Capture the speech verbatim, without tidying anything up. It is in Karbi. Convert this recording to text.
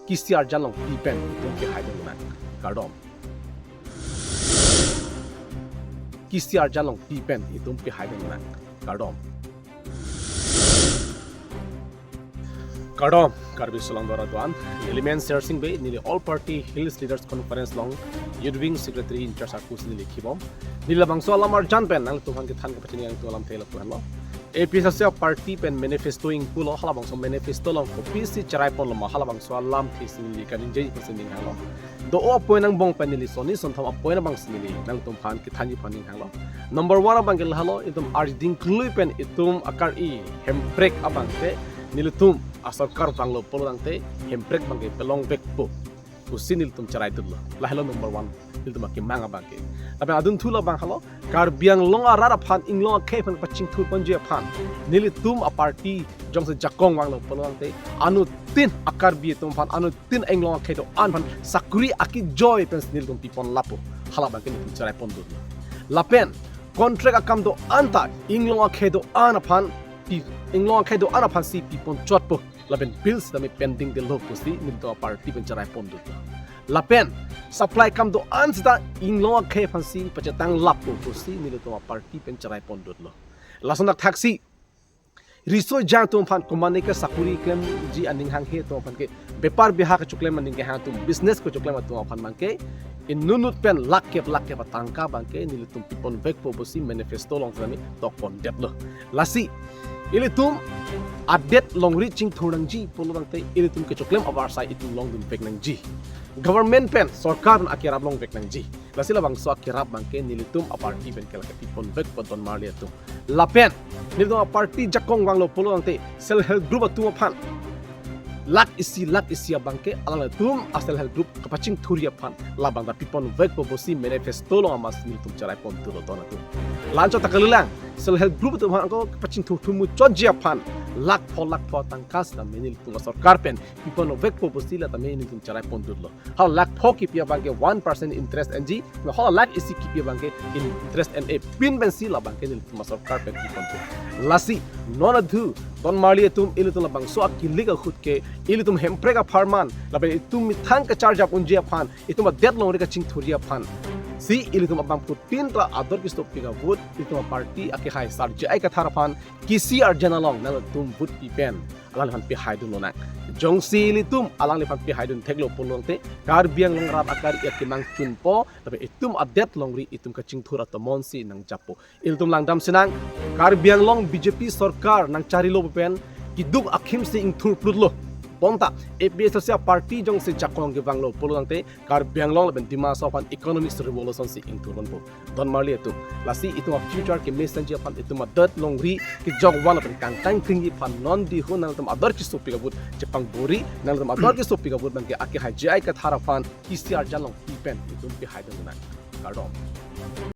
Kisi arjan longpi pen itum pehai dun nang. Kardom. Kisi arjan longpi pen itum pehai dun nang. Kardom. Kardom, Karbi Anglong Dora Duan, neli men Sersing Bey, neli All Party Hills Leaders Conference along Youth Wing Secretary in charge ako si neli kibom. Neli labangso alam arjan pen nanglitumphan kethan kepachini nangtum alamthe lapu henlo. A P H L C party pen manifesto ingpulo, halabangso manifesto along kopisi cherai ponlo ma, halabangso alamthe si neli kaningje pu si ning hanglo. Do-o apoi angbong pen neli soni sonthom apoi abang si neli nangtumphan kethanji aphan ning hanglo. Number one abang ke lahelo, itum arjiding klui pen itum akari hemprek abang ke nelitum asorkar vanglo pulo tangte hemprek abang ke pelongvekpo pusi nelitum cherai dunlo. Lahelo number one, nelitum akemang abang ke. Lapen adunthu labang helo, Karbi Anglong arat aphan, inglong akhei aphan pachingthur ponji aphan nelitum aparty jongsi jakong vanglo pulo tangte anuttin a-Karbi atum aphan, anuttin inglong akhei do-an aphan sakuri akejoi pen nelitum pipon lapo. Halabang ke nelitum cherai pondunlo. Lapen contract akam do-an ta inglong akhei do-an aphan pi, inglong akhei do-an aphan si pipon chotpo. Lapen bills tame pending detlo pusi nelitum aparty pen cherai pondunlo. Lapen supply akam do-an seta inglong akhei aphan si pachetang lapo pusi nelitum aparty pen cherai pondunlo. Lason dak thaksi riso jang atum aphan komane ke sakuri klemji aning hanghe atum aphan ke bepar beha kechoklem aning kehang atum, business kechoklem atum aphan abang ke inut inut pen lakh kep lakh kep atangka abang ke nelitum piponvekpo pusi manifesto along tame tok pondetlo. Lasi ilitum adet longri chingthur nangji pulo tangte ilitum kechoklem avarsai itum longdunvek nangji. Government pen, sorkar pen akerap longvek nangji. Lasi labangso akerap abang ke nelitum aparty pen ke lake piponvekpo don marli atum. Lapen nelitum aparty jakong vanglo pulo tangte self help group atum aphan lakh isi lakh isi abang ke alanglitum a-self help group kapachingthurji aphan labang ta piponvekpo pusi manifesto along amat si nelitum cherai pondunlo don atum. La-anchot ta kalilang, self help group atum aphan ako kapachingthurthur muchotji aphan lakh pho lakh pho tangka sitame nelitum asorkar pen piponvekpo pusi la tame nelitum cherai pondunlo. Hala lakh pho kipi abang ke one percent interest enji, hala lakh isi kipi abang ke interest en-e pin pensi labang ke nelitum asorkar pen piponpo. Lasi non adhu don marli atum, ilitum labangso akilik ahut ke ilitum hemprek apharman lapen itum methang kacharjap unji aphan, itum adet longri kachingthurji aphan si ilitum abangphutin ta ador keso pik a-vote ilitum aparty akehai Sar J I Kathar aphan kisi arjan along nangtum vote pi pen alangliphan pehai dunlo nang. Jongsi ilitum alangliphan pehai dun theklo pulo tangte Karbi Anglong arat akari akemang chunpo, lapen itum adet longri itum kachingthur atomon si nangjappo. Ilitum langdam sinang, Karbi Anglong B J P sorkar nangcharilo pen keduk akhim si ingthur plutlo. Bonta A P H L C party jongsi jakong kevanglo pulo tangte Karbi Anglong lapen Dima Hasao aphan economic revolution si ingthur ponpo. Don marli atum, lasi itum a-future kemesenji aphan, itum adet longri kejokvan lapen kangtang kringji aphan non dihun nangtum ador keso pik a-vote chepangbor-i, nangtum ador keso pik a-vote abang ke akehai J I Kathar aphan kisi arjan longpi pen itum pehai dun nang. Kardom.